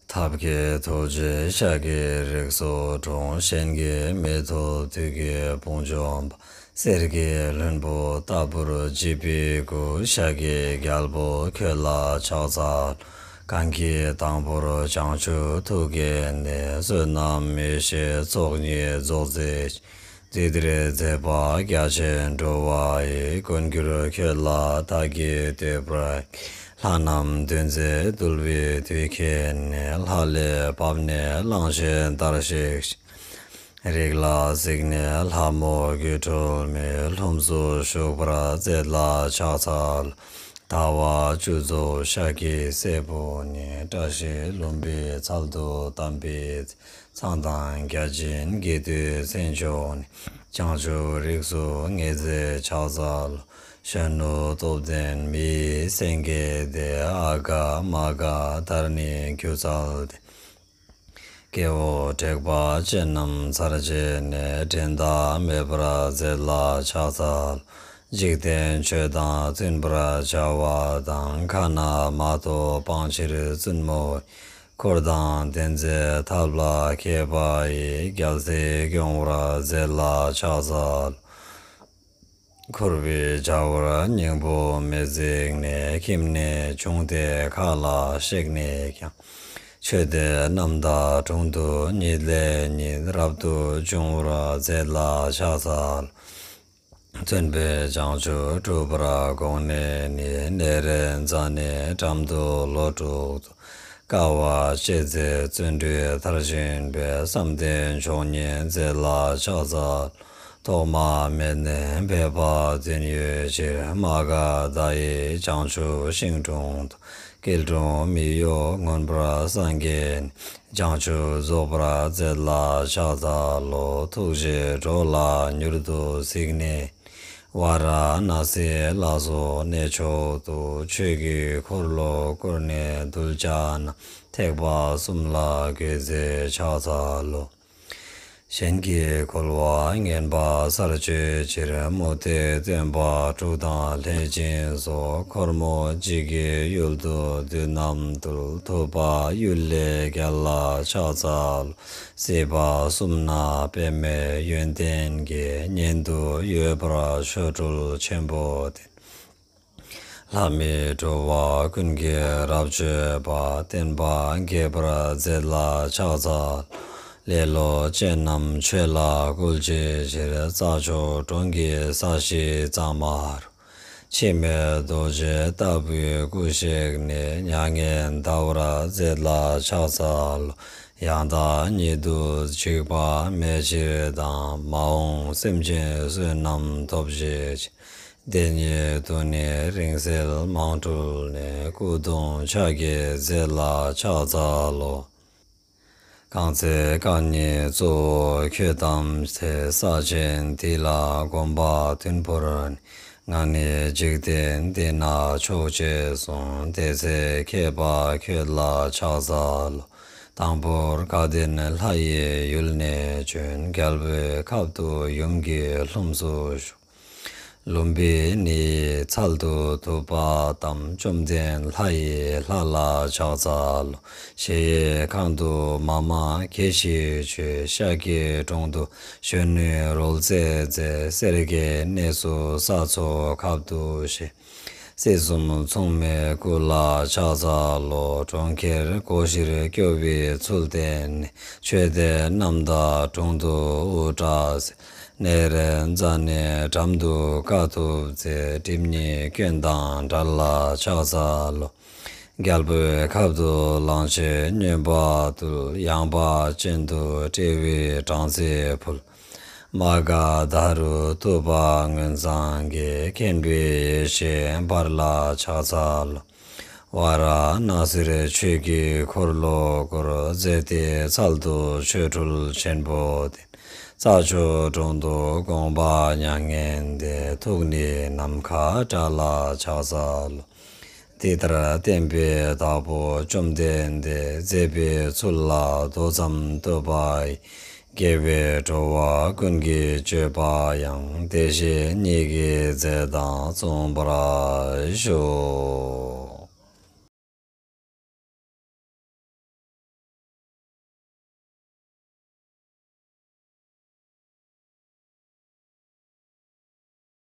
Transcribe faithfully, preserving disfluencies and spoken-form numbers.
ཐབས་མཁས་ཐུགས་རྗེས་ཤཱཀྱའི་རིགས་སུ་འཁྲུངས། གཞན་གྱིས་མི་ཐུབ་བདུད་ཀྱི་དཔུང་འཇོམས་པ། གསེར་གྱི་ལྷུན་པོ་ལྟ་བུར་བརྗིད་པའི་སྐུ། ཤཱཀྱའི་རྒྱལ་པོ་ཁྱོད་ལ་ཕྱག་འཚལ་ལོ། གང་གིས་དང་པོར་བྱང་ཆུབ་ཐུགས་བསྐྱེད་ནས། བསོད་ནམས་ཡེ་ཤེས་ཚོགས་གཉིས་རྫོགས་མཛད་ཅིང་། འདི་ལྟར་མཛད་པ་རྒྱ་ཆེར་འགྲོ་བ་ཡི། མགོན་གྱུར་ཁྱོད་ལ་བདག་གིས་བསྟོད་པར་བགྱི། ལྷ་རྣམས་འདུ་འཛིའི་འདུལ་བའི་དུས་མཁྱེན་ནས། ལྷ་ལས་བབས་ནས་གླང་ཆེན་ལྟར་གཤེགས་ཤིང་། རིགས་ལ་གཟིགས་ནས་ལྷ་མོ་སྒྱུ་འཕྲུལ་མའི། ལྷུམས་སུ་ཞུགས་པར་མཛད་ལ་ཕྱག་འཚལ་ལོ། ཟླ་བ་བཅུ་རྫོགས་ཤཱཀྱའི་སྲས་པོ་ནི། བཀྲ་ཤིས་ལྷུན་པོའི་ཚལ་དུ་བལྟམས་པའི་ཚེ། མཚན་དང་བརྒྱ་བྱིན་དགྱེས་བསྡུས་མཚན་མཆོག་ནི། བྱང་ཆུབ་རིགས་སུ་ངེས་མཛད་ཕྱག་འཚལ་ལོ། གཞོན་ནུ་སྟོབས་ལྡན་མི་ཡི་སེང་གེ་སྟེ། ཨ་ག་མ་ག་དྷརྨཱའི་སྒྱུ་རྩལ་ལྡན། སྐྱེ་བོ་དྲེགས་པ་ཅན་རྣམས་ཚར་བཅད་ནས། འགྲན་ཟླ་མེད་པར་མཛད་ལ་ཕྱག་འཚལ་ལོ། འཇིག་རྟེན་ཆོས་དང་མཐུན་པར་བྱ་བ་དང་། ཁ་ན་མ་ཐོ་སྤང་ཕྱིར་བཙུན་མོ་ཡི། འཁོར་དང་ལྡན་མཛད་ཐབས་ལ་མཁས་པ་ཡི། རྒྱལ་སྲིད་སྐྱོང་བར་མཛད་ལ་ཕྱག་འཚལ་ལོ། འཁོར་བའི་བྱ་བར་སྙིང་པོ་མི་གཟིགས་ནས། ཁྱིམ་ནས་བྱུང་སྟེ་ཁ་ལ་གཤེགས་ནས་ཀྱང་། ཆོས་དེ་རྣམས་དང་དྲུང་དུ་ཉིད་ལས་ཉིད། རབ་ཏུ་འབྱུང་བར་མཛད་ལ་ཕྱག་འཚལ་ལོ། མཚོན་དཔེ་བྱང་ཆུབ་སྒྲུབ་པར་དགོངས་ནས་ནི། ནཻ་རཉྫ་ནའི་འགྲམ་དུ་ལོ་དྲུག་ཏུ། དཀའ་བ་སྤྱད་མཛད་བརྩོན་འགྲུས་མཐར་ཕྱིན་པའི། བསམ་གཏན་མཆོག་བརྙེས་མཛད་ལ་ཕྱག་འཚལ་ལོ། ཐོག་མ་མེད་ནས་འཕེལ་བ་བདུན་ཡོད་ཕྱིར། མ་ག་དྷ་ཡི་བྱང་ཆུབ་ཤིང་དྲུང་དུ། སྐྱིལ་ཀྲུང་མི་གཡོ་མངོན་པར་སངས་རྒྱས་ནས། བྱང་ཆུབ་རྫོགས་པར་མཛད་ལ་ཕྱག་འཚལ་ལོ། ཐུགས་རྗེས་འགྲོ་ལ་མྱུར་དུ་གཟིགས་ནས། ཝཱ་ར་ཎཱ་སིའི་ལ་སོགས་གནས་མཆོག་ཏུ། ཆོས་ཀྱི་འཁོར་ལོ་བསྐོར་ནས་གདུལ་བྱ་རྣམས། ཐེག་པ་གསུམ་ལ་འགོད་མཛད་ཕྱག་འཚལ་ལོ། གཞན་གྱིས་རྒོལ་བ་ངན་པ་སེལ་གཅོད་ཕྱིར། མུ་སྟེགས་སྟོན་པ་དྲུག་དང་ལྷས་སྦྱིན་སོགས། འཁོར་མོ་འཇིགས་ཀྱི་ཡུལ་དུ་བདུད་རྣམས་བཏུལ། ཐུབ་པ་གཡུལ་ལས་རྒྱལ་ལ་ཕྱག་འཚལ་ལོ། སྲིད་པ་གསུམ་ན་པདྨའི་ཡོན་ཏན་གྱིས། མཉན་དུ་ཡོད་པར་ཆོ་འཕྲུལ་ཆེན་པོ་སྟོན། ལྷ་མི་འགྲོ་བ་ཀུན་གྱི་རབ་མཆོད་པ། བསྟན་པ་རྒྱས་པར་མཛད་ལ་ཕྱག་འཚལ་ལོ། ལེ་ལོ་ཅན་རྣམས་ཆོས་ལ་བསྐུལ་བྱའི་ཕྱིར། རྩྭ་མཆོག་གྲོང་གི་ས་གཞི་གཙང་མ་རུ། འཆི་མེད་རྡོ་རྗེ་ལྟ་བུའི་སྐུ་གཤེགས་ནས། མྱ་ངན་འདའ་བར་མཛད་ལ་ཕྱག་འཚལ་ལོ། ཡང་དག་ཉིད་དུ་འཇིགས་པ་མེད་ཕྱིར་དང་། མ་འོངས་སེམས་ཅན་བསོད་ནམས་ཐོབ་བྱའི་ཕྱིར། བདེན་ཉིད་དུ་ནི་རིང་བསྲེལ་མང་སྤྲུལ་ནས། སྐུ་གདུང་ཕྱག་གིས་མཛད་ལ་ཕྱག་འཚལ་ལོ། གང་ཚེ་རྐང་གཉིས་གཙོ་བོ་ཁྱོད་བལྟམས་ཚེ། ས་ཆེན་འདི་ལ་གོམ་པ་བདུན་བོར་ནས། ང་ནི་འཇིག་རྟེན་འདི་ན་མཆོག་ཅེས་གསུངས། དེ་ཚེ་མཁས་པ་ཁྱོད་ལ་ཕྱག་འཚལ་ལོ། དང་པོར་དགའ་ལྡན་ལྷ་ཡི་ཡུལ་ནས་བྱོན། རྒྱལ་པོའི་ཁབ་ཏུ་ཡུམ་གྱི་ལྷུམས་སུ་ཞུགས། ལུམ་བི་ནི་ཡི་ཚལ་དུ་ཐུབ་པ་བལྟམས། བཅོམ་ལྡན་ལྷ་ཡི་ལྷ་ལ་ཕྱག་འཚལ་ལོ། གཞལ་ཡས་ཁང་དུ་མ་མ་དགེ་བཤེས་མཆོད། ཤཱཀྱའི་གྲོང་དུ་གཞོན་ནུའི་རོལ་རྩེད་མཛད། སེར་སྐྱའི་གནས་སུ་ས་འཚོ་ཁབ་ཏུ་བཞེས། སྲིད་གསུམ་མཚུངས་མེད་སྐུ་ལ་ཕྱག་འཚལ་ལོ། གྲོང་ཁྱེར་སྒོ་བཞིར་སྐྱོ་བའི་ཚུལ་བསྟན་ནས། ཆོས་སྡེ་རྣམས་དང་དྲུང་དུ་དབུ་སྐྲ་བསལ། ནཻ་རཉྫ་ནའི་འགྲམ་དུ་དཀའ་ཐུབ་མཛད། སྒྲིབ་གཉིས་སྐྱོན་དང་བྲལ་ལ་ཕྱག་འཚལ་ལོ། རྒྱལ་པོའི་ཁབ་ཏུ་གླང་ཆེན་སྨྱོན་པ་བཏུལ། ཡངས་པ་ཅན་དུ་དཔྲལ་བའི་སྦྲང་རྩི་ཕུལ། མ་ག་དྷ་རུ་ཐུབ་པ་མངོན་བྱང་གིས། མཁྱེན་པའི་ཡེ་ཤེས་འབར་ལ་ཕྱག་འཚལ་ལོ། ཝཱ་ར་ཎཱ་སིར་ཆོས་ཀྱི་འཁོར་ལོ་བསྐོར། ཙི་ཏིའི་ཚལ་དུ་ཆོ་འཕྲུལ་ཆེན་པོ་བསྟན། རྩྭ་མཆོག་གྲོང་དུ་དགོངས་པ་མྱ་ངན་འདས། ཐུགས་ནི་ནམ་མཁའ་འདྲ་ལ་ཕྱག་འཚལ་ལོ། འདི་ལྟར་བསྟན་པའི་བདག་པོ་བཅོམ་ལྡན་འདས། མཛད་པའི་ཚུལ་ལ་མདོ་ཙམ་བསྟོད་པ་ཡིས། དགེ་བའི་སྒྲོ་བ་ཀུན་གྱི་བཅོས་པ་ཡང་། བདེ་གཤེགས་ཉིད་ཀྱི་མཛད་དང་མཚུངས་པར་ཤོག།